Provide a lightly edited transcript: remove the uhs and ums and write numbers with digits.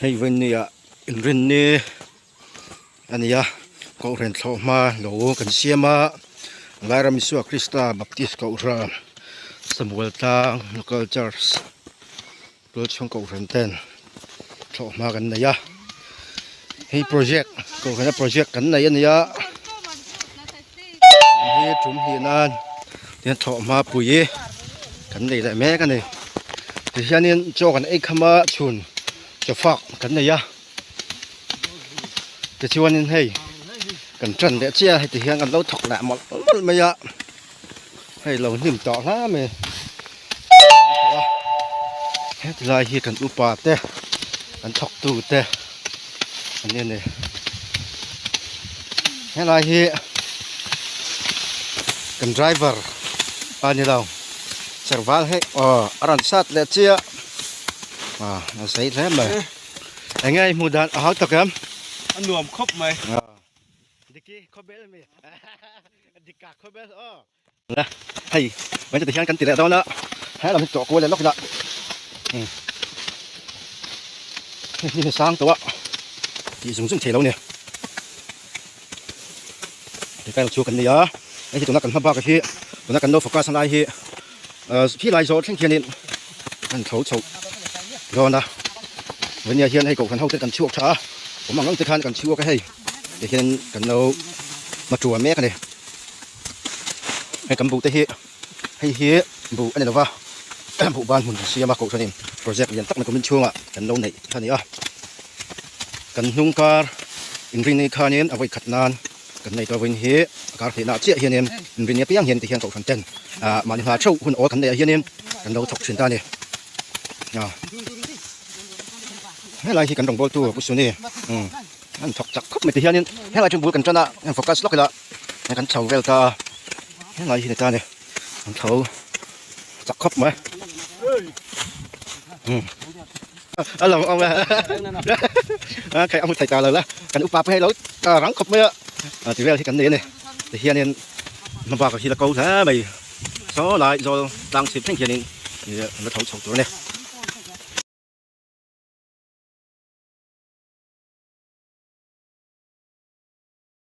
Hei vawinia inrinni a ni a kohhran thlawh hma lo kan siam a Lairam Isua Krista Baptist Kohhran Samuel tlang Local Church Tualchhung Kohhran ten thlawh hma kan nei a hei project kohhrana project kan nei a ni a hei tum hnih nan tihian thlawh hma pui kan nei leh mek a ni tihianin chaw kan ei kham a chhun chaw fak kan nei a tichuanin hei kan tan leh chiah a heti hian kan lo thawk leh mawlh mawlh mai a hei lo hnim tawh hla mai heti lai hi kan upa te kan thawk tu te an ni a ni helai hi kan driver a ni lo serval hei aw a rawn sat leh chiah a a sei hle mai eng nge i hmuh dan a hau tak em a nuam khawp mai diki khawbel mi dika khawbel aw la hei mai te hian kan ti leh dawn a he lam hi tawh kual leh lawk ila hei hi sang tawh a tih zung zung thei lo a ni tikai chu kan nei a hei hi tuna kan hma bak hi tuna kan lo focus a lai hi khi lai zawh thleng khianin kan tho chho dawn a vania hian hei kohhran ho te kan chhuak tha a awm ang ang te khan kan chhuak a hei tihian kan lo hma ṭuan mek a ni hei kan buh te hi hei hi buh a ni lova buh ban hmun an siam a kohhranin project lian tak mai kumin chhungah kan lo neih a ni a kan hnung kar inrinni khanin a vawi khat nan kan nei tawh vawiin hi a kar hnihna chiah hianin inrinni apiang hian tihian kohhran ten ah mahni hna theuh hun awl kan neih ah hianin kan lo thawk thin ta a ni a helai hi kan rawngbawltu pu Suni an thawk chak khawp mai tihianin helai chu bul kan tan a heng focus lawk ila heng kan chho vel ta a helai hi ni ta a ni an tho chak khawp mai a lo awm a khai a hmu thei ta lo la kan upa pawh hei lo rang khawp mai a ti vel hi kan nei a ni tihianin hma bakah hi la ko hle mai saw lai zawl tlang chhip thleng hianin an la tho chho tur a ni.